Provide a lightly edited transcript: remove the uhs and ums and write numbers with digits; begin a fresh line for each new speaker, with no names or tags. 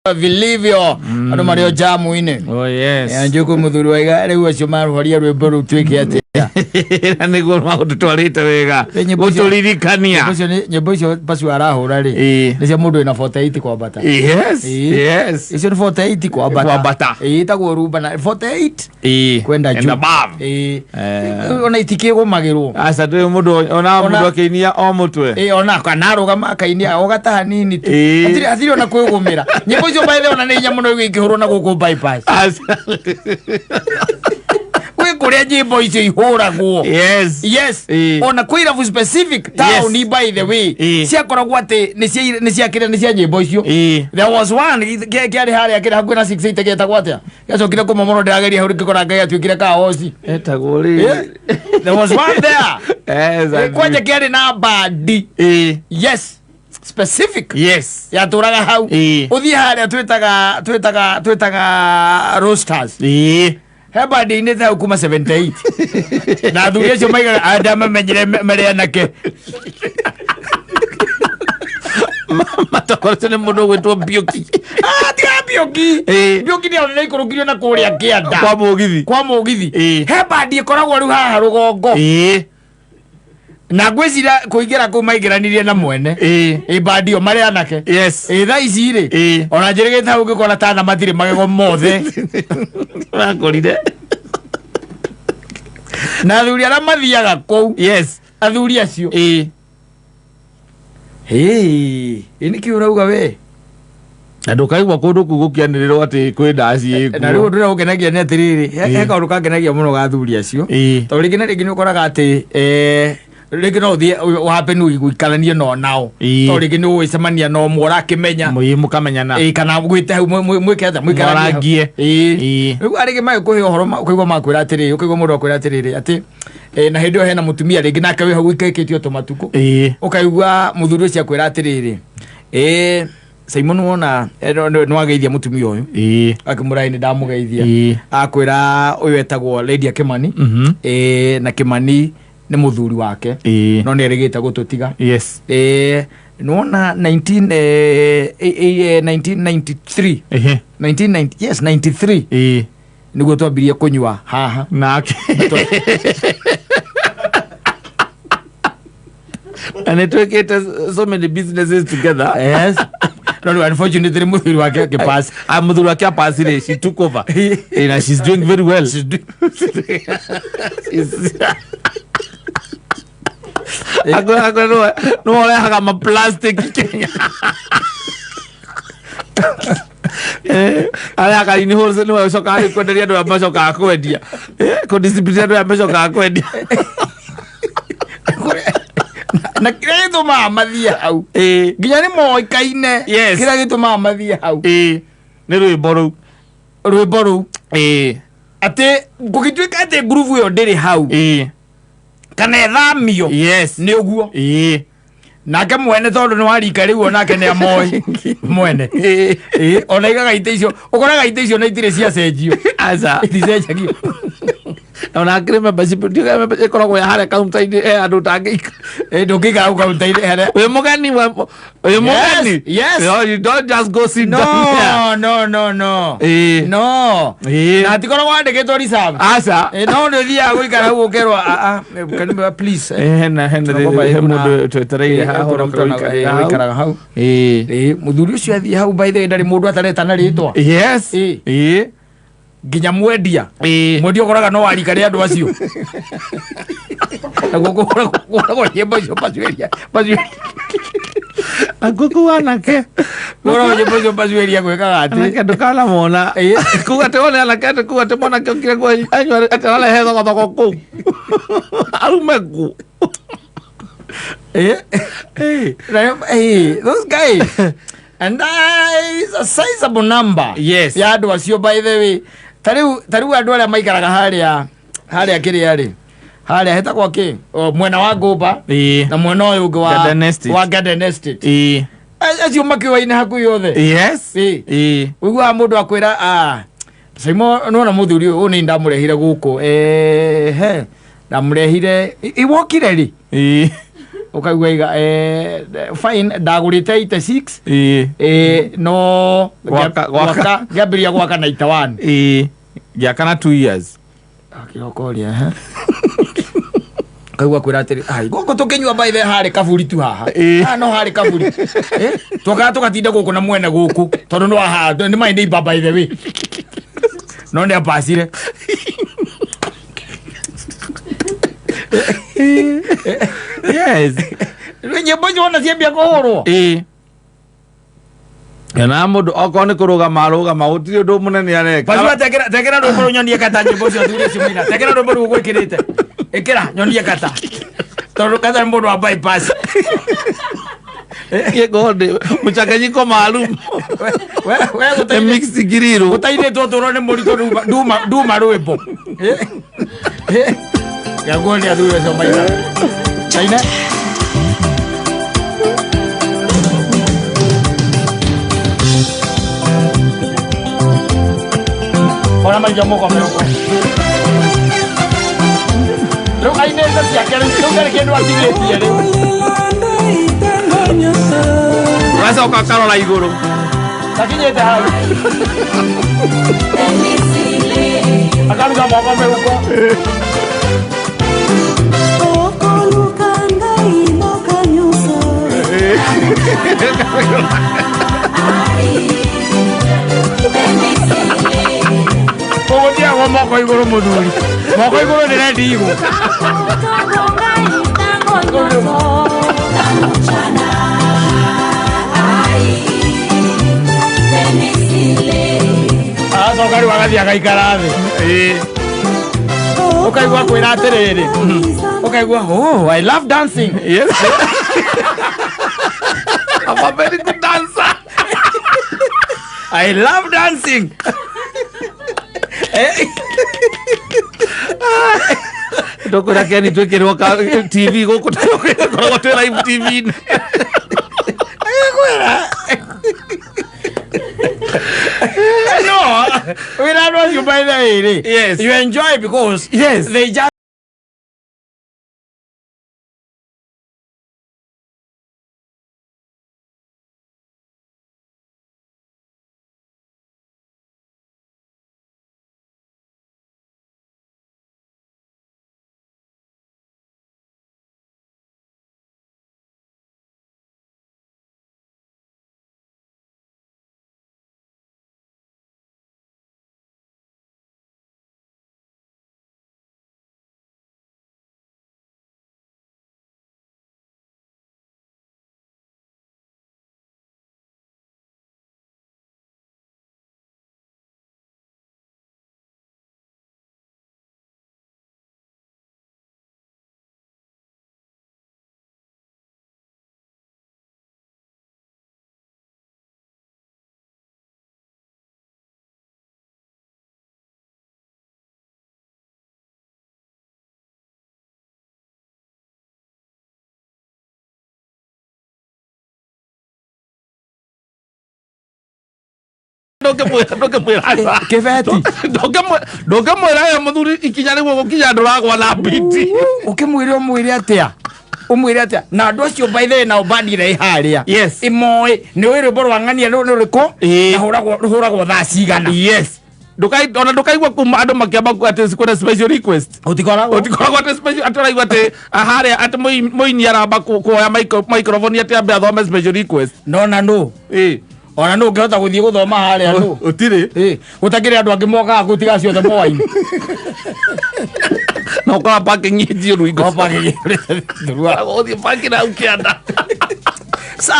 Vilivyo andå marä o jamu-inä.
Oh yes.
Njå må thuri waiga rä u acio marũhoria rwä mbo rå u tuä ke atä.
Na nĩguo magũtũtwarĩte wega.
Ĩ, nyĩmbo icio-
Gũtũririkania.
Nyä mbo icio pacu arahå ra rä nä cia må ndå wä na 48 kwambata.
Yes.
Ĩ.
Yes.
Icio nä 48 kwambata.
Kwambata.
Ä ĩtagwo rumba na 48
Ĩ.
kwenda
And
juu.
above.
Ĩ.
Eh.
Ona itikĩ gå magä rwo.
Aca ndũĩ mũndũ ona
Ona-
mũndũ akĩinia o mũtwe.
Ĩ, ona kana arũgama akainia ogata hanini tu.
Ĩ.
Hatirĩ ona kwĩgũmĩra nyĩmbo icio baithe ona nĩ inya mũno igĩkĩhũrwo na gũkũ bypass.
Aca.
Gwĩ kũrĩa nyĩmbo icio ihũragwo.
Yes.
Yes.
Ĩ.
Ona kwĩ irabu specific town. By the way,
Ĩ.
ciakoragwo atĩ nĩ cia kĩrĩa nĩ cia nyĩmbo icio.
Ĩ.
There was one kĩarĩ harĩa kĩrĩ hakuhĩ na 68 gĩetagwo atĩa, gĩacokire kũmomorwo, ndĩrageria hau ngĩkora Ngai atuĩkire kaoci.
Etagwo rĩ?
There was one there.
Yes.
Kwanja kĩarĩ na bandi.
Ĩ.
Yes, specific.
Yes.
Yatũraga hau.
Ĩ.
Ũthiĩ harĩa twĩtaga roasters.
Ĩ.
He bandi-inĩ hau kuma 78 na athuri acio maigaga anda mamenyire marĩ anake.
Matokoretio nĩ mũndũ ũgwĩtwo Mbiũki.
Ah, tiga Mbiũki.
Ĩ.
Mbiũki nĩ onere ikũrũkirio na kũrĩa kĩanda.
Kwa mũgithi.
Kwa mũgithi.
Ĩ.
He bandi ĩkoragwo rĩu haha rũgongo.
Ĩ.
Na ngwĩciria kũingĩra kũu maingĩranirie na mwene.
Ĩ.
Ĩ bandi ĩyo marĩ anake.
Yes.
Ĩ thaa ici rĩ,
Ĩ.
ona njĩrĩgĩte hau ngĩkora tana matirĩ magego mothe.
Makorire.
Na athuri arĩa mathiaga kũu,
Yes.
athuri acio.
Ĩ.
Ĩ nĩkĩ ũrauga we?
Na ndũkaigua kũndũ kũu gũkĩanĩrĩrwo atĩ kwĩ ndaci.
Na rĩu ũndũ ũrĩa ũngenagia nĩ atĩrĩrĩ, he
Ĩ.
kaũndũ kangenagia mũno ga athuri acio,
Ĩ.
tondũ rĩngĩ na rĩngĩ nĩ ũkoraga atĩ rĩngĩ no ũthiĩ ũhape nĩ gũikaranie no nao,
Ĩ.
tondũ rĩngĩ nĩ ũgũcemania na ũmwe ũrakĩmenya.
Mũyĩ mũkamenyana.
Ĩ, kana gwĩte hau mwĩke atĩa, mũikaranie hau.
Mwarangie.
Ĩ.
Ĩ.
Rĩu arĩngĩ magĩkũhe ũhoro ũkaigua makwĩra atĩrĩrĩ, ũkaigua mũndũ akwĩra atĩrĩrĩ atĩ na hĩndĩ ĩyo hena mũtumia rĩngĩ nake wĩ hau ũikaikĩtio tũmatukũ.
Ĩ.
Ũkaigua mũthuri ũcio akwĩra atĩrĩrĩ, ĩ Simon, wona nĩ wageithia mũtumia ũyũ?
Ĩ.
Akĩmũra nĩ ndamũgeithia.
Ĩ.
Akwĩra ũyũ etagwo Lydia Kimani. Na Kimani nĩ mũthuri wake.
Ĩ.
No nĩ erĩgĩte gũtũtiga.
Yes.
Nĩwona 19 1993.
Ehe.
1990, yes, 93.
Ĩ.
Nĩguo twambirie kũnyua haha.
Nake. Na nĩ twĩkĩte so many businesses together.
Yes, no rĩu unfortunately mũthuri wake akĩpass.
Ah, mũthuri wake apasire, she took over. Na she's doing very well. She's doing. She's Akwe no ũrehaga ma plastic Kenya. Arehaga ini wholesale nĩwe ũcokaga rĩu kwenderia andũ arĩa macokaga kwendia. Kũdistribute andũ arĩa macokaga kwendia.
Na kĩrĩa gĩtũmaga mathiĩ hau, nginya nĩ moĩkaine.
Yes.
Kĩrĩa gĩtũmaga mathiĩ hau,
Nĩ rwĩmbo rũu.
Rwĩmbo rũu. Atĩ gũgĩtuĩka atĩ ngurubu ĩyo ndĩrĩ hau kana ĩthamio, nĩ ũguo. Nake mwene tondũ nĩ warika rĩu onake nĩ amoĩ mwene. Ĩ, ona igaga itĩ icio, ũkoraga itĩ icio na itirĩ ciacenjio.
Aca.
Iticenjagio.
Ona akĩrĩ membership, ndiũĩ membership ĩkoragwo ya harĩa kaunta-inĩ he andũ ũtangĩika.
Ĩ, ndũngĩikara hau kaunta-inĩ harĩa.
Wĩ mũgeni wĩ mũgeni.
Yes.
No, you don't just go sit down there.
No, no, no, no. No.
Ĩ.
Na hatikoragwo handĩkĩtwo reserve.
Aca.
Ĩ, no nĩ ũthiaga gũikara hau ũkerwo, "Ah, ah, can you please,
Hena
Tunaomba
he
kuna-
mũndũ twetereire haha
kuna mtu
ũroka hau.
ũikaraga hau.
Ĩ.
Ĩ, mũthuri ũcio athiĩ hau, by the way, ndarĩ mũndũ ataretana rĩtwa.
Yes.
Ĩ.
Ĩ.
Nginya mwendia.
Ĩ.
Mwendia ũkoraga no warika rĩ andũ acio naguo kũhũragwo nyĩmbo icio pacuĩria pacuĩria.
Ngũkũ anake.
Kũhũragwo nyĩmbo icio pacuĩria gwĩkaga atĩ
Anake ndũkanamona.
Ĩ.
Kuga atĩ wone anake atĩ kuga atĩ mwanake okire kuo anyua atĩ ararehe thogothogwo kũu. Arume kuo.
Ĩ.
Ĩ.
Hey, those guys and it's a sizable number
Yes.
ya andũ acio. By the way, tarĩu andũ arĩa maikaraga harĩa kĩrĩa rĩ, harĩa hetagwo kĩ? O, mwena wa Ngũmba na mwena ũyũ ũngĩ wa
Garden Estate.
Wa Garden Estate.
Ĩ.
Acio makĩũaine hakuhĩ othe.
Yes.
Ĩ.
Ĩ.
Ũiguaga mũndũ akwĩra, "Ah, Simon, nĩwona mũthuri ũyũ nĩ ndamũrehire gũkũ, ehe, ndamũrehire iwokire rĩ."
Ĩ.
Ũkaigua iga fine, ndagũrĩte 86. No
Gwaka.
Ngĩambĩrĩria gwaka 91.
Gĩaka na 2 years.
Akĩrokoria kaigua kwĩra atĩrĩ, ai gũkũ tũkĩnyua by the harĩ kaburi tu haha. Haha no harĩ kaburi. Tũkaga tũgatinda gũkũ na mwene gũkũ tondũ no haha nĩ my neighbor by the way, no nĩ ambacire. Rĩu nyĩmbo icio wona ciambia kũhũrwo.
Na mũndũ okorwo nĩ kũrũgama arũgama, gũtirĩ ũndũ mũnene areka.
Bacua, tekera tekera rwĩmbo rũu nyonie kata nyĩmbo icio athuri acio maina. Tekera rwĩmbo rũu gwĩkĩrĩte. Ĩkĩra nyonie kata. Tondũ kata nĩ mũndũ wa bypass.
Gĩkonde mchanganyiko maalum.
We
A
gũtainĩ
mixed grill.
Gũtainĩtwo tũrwo nĩ mũritũ nduma rwĩmbo. Gaguo nĩ athuri acio maina. Taine. Ona maitho moko meko. Rĩu ainĩte ciake rĩu rĩu ndarĩ kĩndũ atigĩtie rĩu.
Ũgacoka ũkarora igũrũ.
Takinyĩte hau. Akaruga moko meuko.
Okoluka ngai mboka nyonso.
Ũgũtiagwo moko igũrũ mũthuri. Moko igũrũ nĩ rendi igũ.
Otongo ngai ntango nyonso.
Agacoka rĩu agathiĩ agaikara thĩ. Ũkaigua kwĩra atĩrĩrĩ. Ũkaigua, oh, I love dancing.
Yes. I'm a very good dancer.
I love dancing.
Ndokwĩra Ken twĩkĩrwo ka TV gũkũ, tũkoragwo twĩ live TV-inĩ.
No, wĩra andũ acio by the way rĩ. You enjoy because they just
Ndũngĩmwĩra aca.
Kĩbeti.
Ndũngĩmwĩra we mũthuri ikinya rĩu ũgũkinya ndũragwa na biti.
Ũkĩmwĩre ũmwĩre atĩa? Ũmwĩre atĩa? Na andũ acio by the way nao bandi ĩrĩa ĩ harĩa. Ĩmoĩ nĩ ũĩ rwĩmbo rwa ng'ania rũ nĩ rũrĩkũ? Na rũhũragwo thaa cigana?
Yes. Ona ndũkaigua kuma andũ makĩamba atĩ kwĩna special request.
Ũtikoragwo.
Ũtikoragwo atĩ special atĩ ũraigua atĩ harĩa atĩ mũini aramba kuoya microphone atĩ ambe athome special request.
No na nũ? Ona nũ ũngĩhota gũthiĩ gũthoma harĩa nũ?
Ũtirĩ.
Gũtakĩrĩ andũ angĩ mokaga kũu tiga acio othe moaine.
Na ũkora parking ĩ njiyũru hingo
No parking ĩ
Ũthiĩ parking hau kĩanda.
Sawa.